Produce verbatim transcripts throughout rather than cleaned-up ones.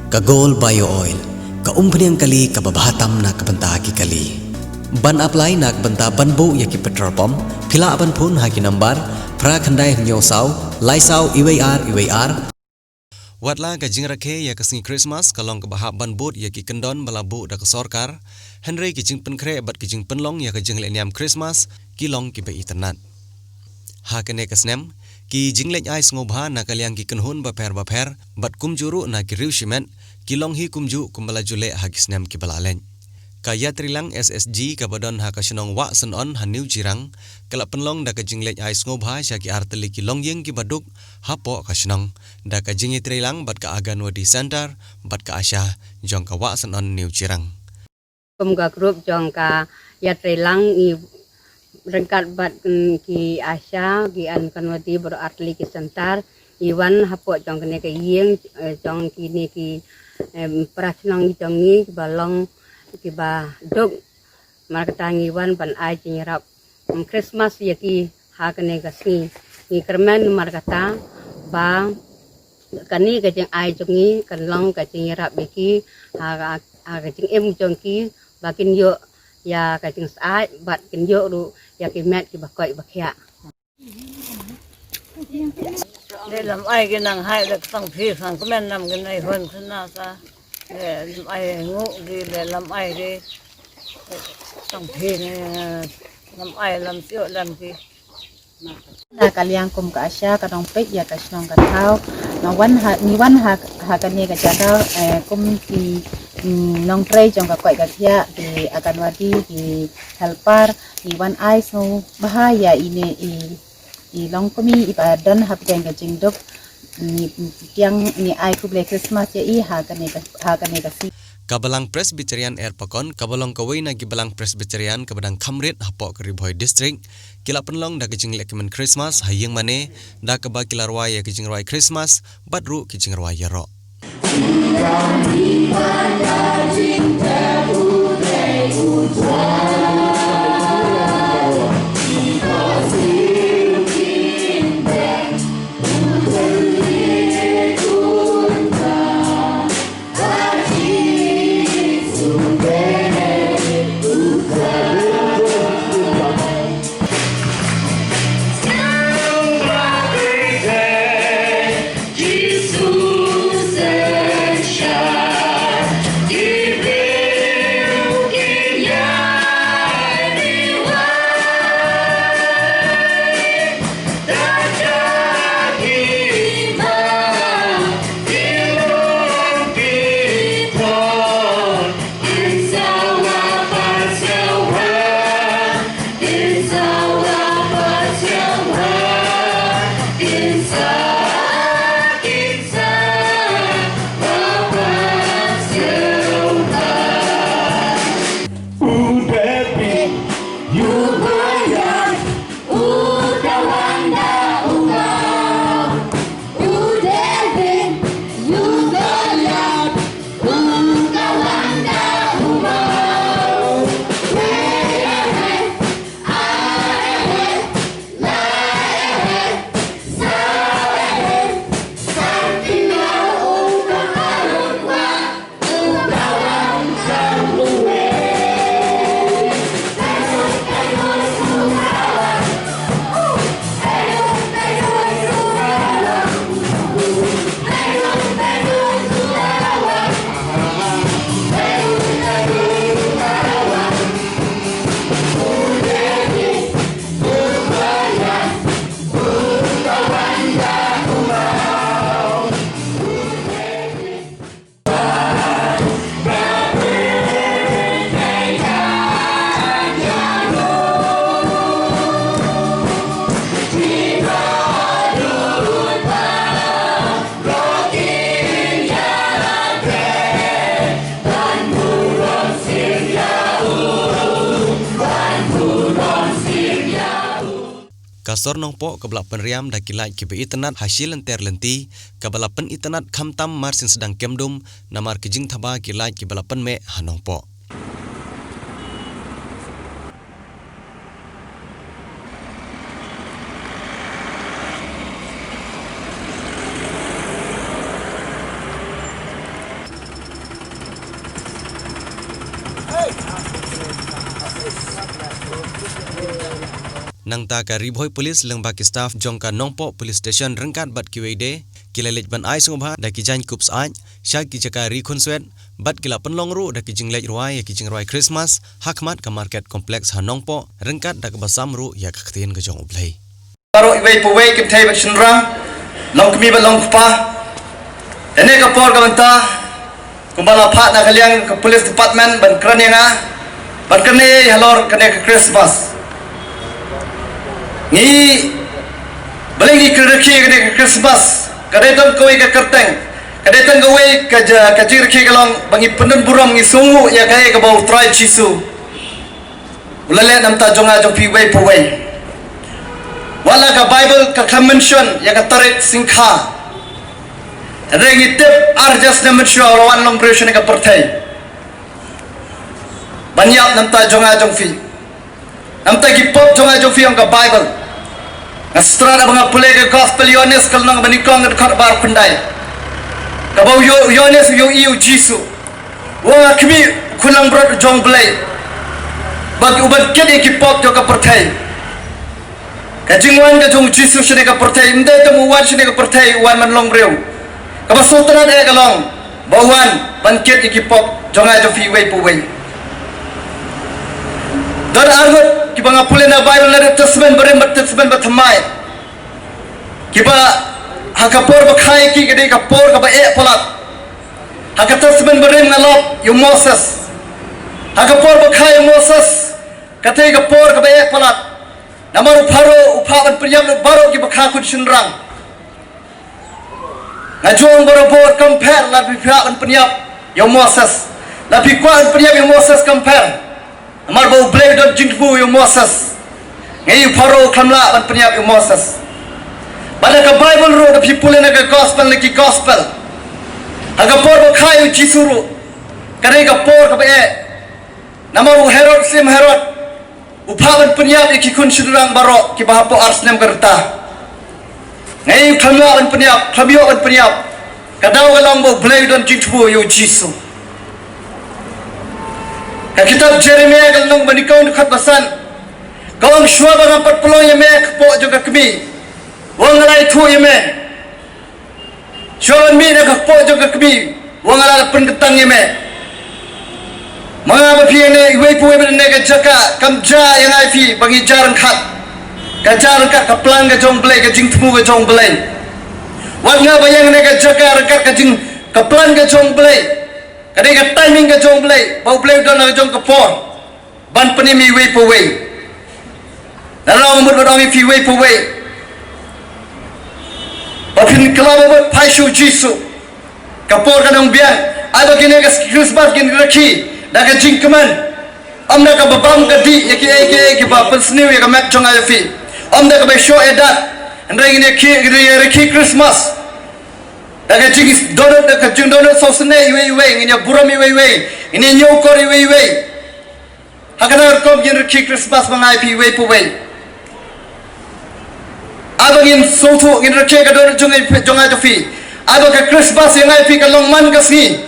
Ka Gold Bio Oil, ka umphniang kali kaba bha tam na ka bynta ki kali. Ban apply na ka bynta ban buh ïa ki petrol pump, phi lah ban phone ha ki number phra khyndai hynñiew saw, lai saw, iwei ar, iwei ar. Wat la ka jingrakhe ïa ka sngi Christmas ka long kaba hap ban bud ïa ki kyndon ba la buh da ka sorkar, hynrei ki jingpynkhreh bad ki jingpynlong ïa ka jingleh niam Christmas ki long kiba itynnad. Ha kane ka snem, ki jingleit ai sngewbha na ka liang ki kynhun bapher bapher bad kumjuh ruh na ki riew shimet ki long hi kumjuh kumba la ju leh ha ki snem kiba la leit. Ka Ïatreilang S S G kaba don ha ka shnong Wahsynon ha New Jirang ka la pynlong da ka jingleit ai sngewbha sha ki artylli ki longïing kiba duk hapoh ka shnong da ka jingïatreilang bad ka Anganwadi Center bad ka ASHA jong ka Wahsynon New Jirang. Kum ka group jong ka Ïatreilang ngi ryngkat bad, mm, ki ASHA, ki Anganwadi, baroh artylli ki center, ngi wan hapoh jong kane ka ïing, eh, jong kine ki, em, para shnong jong ngi kiba long kiba duk. Namar kata ngi wan ban ai jingïarap, mm, Christmas ïa ki ha kane ka sngi. Ngi kyrmen namar kata ba kane ka jingai jong ngi kan long ka jingïarap ïa ki ha, ha, ha ka jingim jong ki ba kin ïoh ïa ka jingsyaid bad kin ïoh ruh ïa ki met kiba koit ba khiah. Leh lam ai ki nang hai leh tang phi sang kmen nam ki nai hon khna sa. Leh lam ai ngu ki leh lam ai ki tang phi ne lam ai lam sio lam ki. Na ka liang kum ka ASHA ka dang peit ïa ka shnong ka thaw. Nga wan ha, ngi wan ha, ha kane ka jaka, eh, kum ki, mm, nongtrei jong ka koit ka khiah, ki Anganwadi, ki helper, ngi wan ai sngewbha ïa ine i, i longkmie iba don hapdeng ka jingduk. Ngi, ngi tiang ngi ai khublei Christmas ïa i ha kane ka, ha kane ka sngi. Ka Balang Presbyterian Erpakon, kaba long kawei na ki Balang Presbyterian kaba dang kham rit hapoh ka Ri Bhoi District, ki la pynlong da ka jinglehkmen Christmas ha ïing mane, da kaba ki la rwai ïa ki jingrwai Christmas bad ruh ki jingrwai ïaroh. Ka sor Nongpoh kaba la pynriam da ki light kiba itynnad ha shi lynter lynti, kaba la pynitynnad khamtam mar syn sdang kem dum, namar ki jingthaba ki light kiba la pynmeh ha Nongpoh. Nangta ka Ri Bhoi Police lyngba ki staff jong ka Nongpoh Police Station ryngkat bad kiwei de ki la leit ban ai sngewbha da ki jaiñ kup syaid sha ki jaka ri khunswet bad ki la pynlong ruh da ki jingleit rwai ïa ki jingrwai Christmas ha khmat ka Market Complex ha Nongpoh ryngkat da kaba sam ruh ïa ka ktien ka jong U Blei. Baroh iwei pa iwei, kynthei bad shynrang, longkmie bad longkpa. Kane ka por ka mynta, kumba la phah na ka liang ka Police Department ban kren ïa nga, ban kren ïa halor kane ka Christmas. Ngi, balei ngi kren ïa kane ka Christmas? Ka dei tang kawei ka kyrteng, ka dei tang kawei ka ja-, ka jingrakhe ka long ba ngi pyndon burom, ngi sngewnguh ïa kaei kaba U Trai Jisu u la leh na bynta jong nga jong phi iwei pa iwei. Wat la ka Bible ka khlem mention ïa ka tarik syngkha, hynrei ngi tip ar hajar snem mynshuwa u la wan long briew shane ka pyrthei ban ïap na bynta jong nga jong phi, na bynta ki pop jong nga jong phi, ong ka Bible. Nga sdang ba nga pule ka Gospel Ïoannis ka lynnong ba nyngkong ka dkhot ba arphew khyndai, kaba u Ïo-, Ïoannis u ïohi ïa U Jisu. U ong, nga khmih, u khun langbrot jong U Blei, ba u ban kit ïa ki pop jong ka pyrthei. Ka jingwan ka jong U Jisu shane ka pyrthei, ym dei tang u wan shane ka pyrthei u wan ban long briew. Kaba sngewtynnat eh ka long ba u wan ban kit ïa ki pop jong nga jong phi iwei pa iwei. Don ar ngut kiba nga pule na Bible, na ka Testament Barim bad Testament Bathymmai, kiba ha ka por ba kha ïa ki ka dei ka por kaba eh palat. Ha ka Testament Barim nga lap ïa u Moses. Ha ka por ba kha ïa u Moses, ka dei ka por kaba eh palat. Namar u Pharaoh u phah ban pynïap lut baroh kiba kha khun shynrang. Nga ju ong barabor, kam pher, la phi phah ban pynïap ïa u Moses. La phi kwah ban pynïap ïa u Moses, kam pher. Namar ba U Blei u don jingthmu ïa u Moses. Nga ïohi u Pharaoh u khlem lah ban pynïap ïa u Moses. Bad ha ka Bible ruh, da phi pule na ka Gospel, na ki Gospel, ha ka por ba kha ïa U Jisu ruh, ka dei ka por kaba eh. Namar u Herod, u syiem Herod, u phah ban pynïap ïa ki khun shynrang baroh kiba hapoh ar snem ka rta. Nga ïohi u khlem lah ban pynïap, khlem ïoh ban pynïap. Ka daw ka long ba U Blei u don jingthmu ïa U Jisu. Ka kitab Jeremiah ka lynnong ba nyngkong dkhot ba san ka ong, shuwa ba nga pat pynlong ïa me ha ka kpoh jong ka kmie, u ong, nga la ïathuh ïa me. Shuwa ban mih na ka kpoh jong ka kmie, u ong, nga la pynkyntang ïa me. Ma nga bad phi hangne, iwei pa iwei ba don ha kane ka jaka, kam jia ïa nga ïa phi ba ngi jia ryngkat. Ka jia ryngkat ka plan ka jong U Blei, ka jingthmu ka jong U Blei. Wat nga ba ïeng hangne ha kane ka jaka ryngkat ka jing, ka plan ka jong U Blei. Ka dei ka timing ka jong U Blei, ba U Blei u don ha ka jong ka por ban pynim ïa iwei pa iwei. Nga long mut ban ong ïa phi iwei pa iwei, ba phin kylla ba mut phai sha U Jisu. Ka por ka dang biang. Ai ba kine ki Christmas ngin rakhe da ka jingkmen, ym da kaba bam ka dih ïa kiei kiei kiba pynsniew ïa ka met jong nga ïa phi, ym da kaba shoh ïa dat. Hynrei ngin ïa ki, ngin ïa rakhe Christmas da ka jingdohnud, da ka jingdohnud sngewsynei iwei iwei, ngin ïa burom iwei iwei, ngin ïa ñiewkor iwei iwei. Ha kata ka rukom ngin rakhe Christmas ma nga ïa phi iwei pa iwei. Ai ba ngin sngewthuh, ngin rakhe ka dohnud jong nga, jong nga jong phi. Ai ba ka Christmas ïa nga ïa phi kan long man ka sngi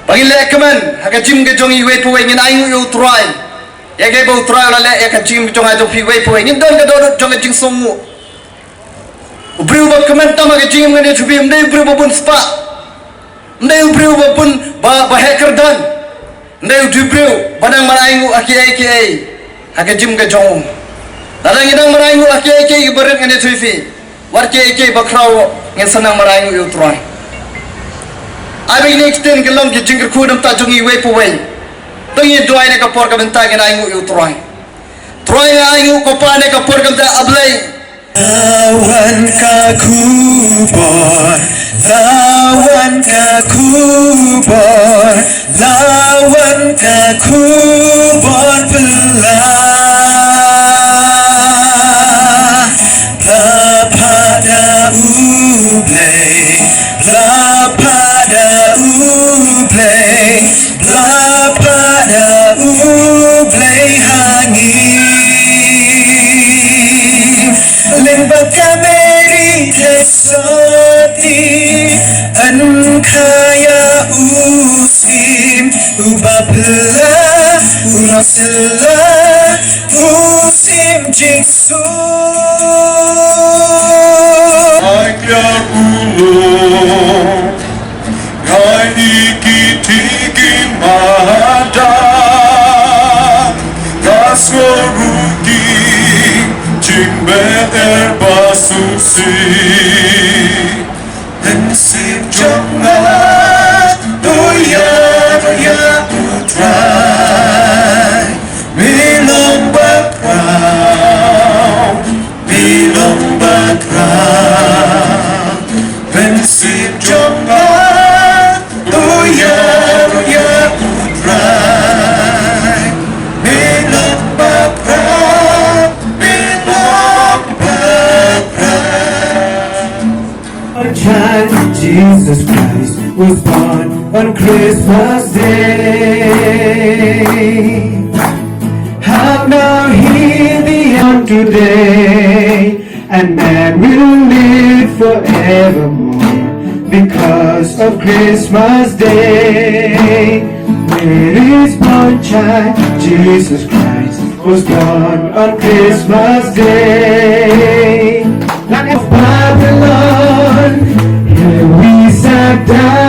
ba ngin leh kmen ha ka jingim ka jong ngi iwei pa iwei, ngin ainguh ïa U Trai ïa kaei ba U Trai u la leh ïa ka jingim jong nga jong phi iwei pa iwei. Ngin don ka dohnud jong ka jingsngewnguh. U briew ba kmen tam ha ka jingim ka jong phi ym dei u briew ba bun spah, ym dei u briew ba bun, ba, ba heh kyrdan. Ym dei u dei u briew ba nang mar ainguh ha kiei kiei ha ka jingim ka jong u. Lada ngi nang mar ainguh ha kiei kiei kiba rit, nga ïathuh ïa phi, wat kiei kiei ba khraw, ngin sa nang mar ainguh ïa U Trai. Ai ba kine ki ktien ki long ki jingkyrkhu na ka bynta jong ngi iwei pa iwei. To ngin duwai ha kane ka por ka bynta, ngin ainguh ïa U Trai. Trai, nga ainguh ko Pa ha kane ka por ka bynta, A Blei. La wan ka khubor, la wan ka khubor, la wan ka khubor pela. Bla phada U Blei, bla phada U Blei, bla phada U Blei ha ngi. Lyngba ka Meri Theisotti, yn kha ïa u Syiem uba pela, u Nongsynshar, u Jisu. Ai pia ulo, ai iki tiki mada, das rugi, jing be er basusi. Mynsiem jong nga, u ïa, u ïa u Trai. Me long ba khraw, me long ba khraw. Mynsiem jong nga, u ïa, u ïa u Trai. Me long ba khraw, me long ba khraw. Our child Jesus Christ was born on Christmas Day. How now he the on today, and man will live forevermore because of Christmas Day. Mary's born child, Jesus Christ, was born on Christmas Day. Land of Babylon, here we sat down.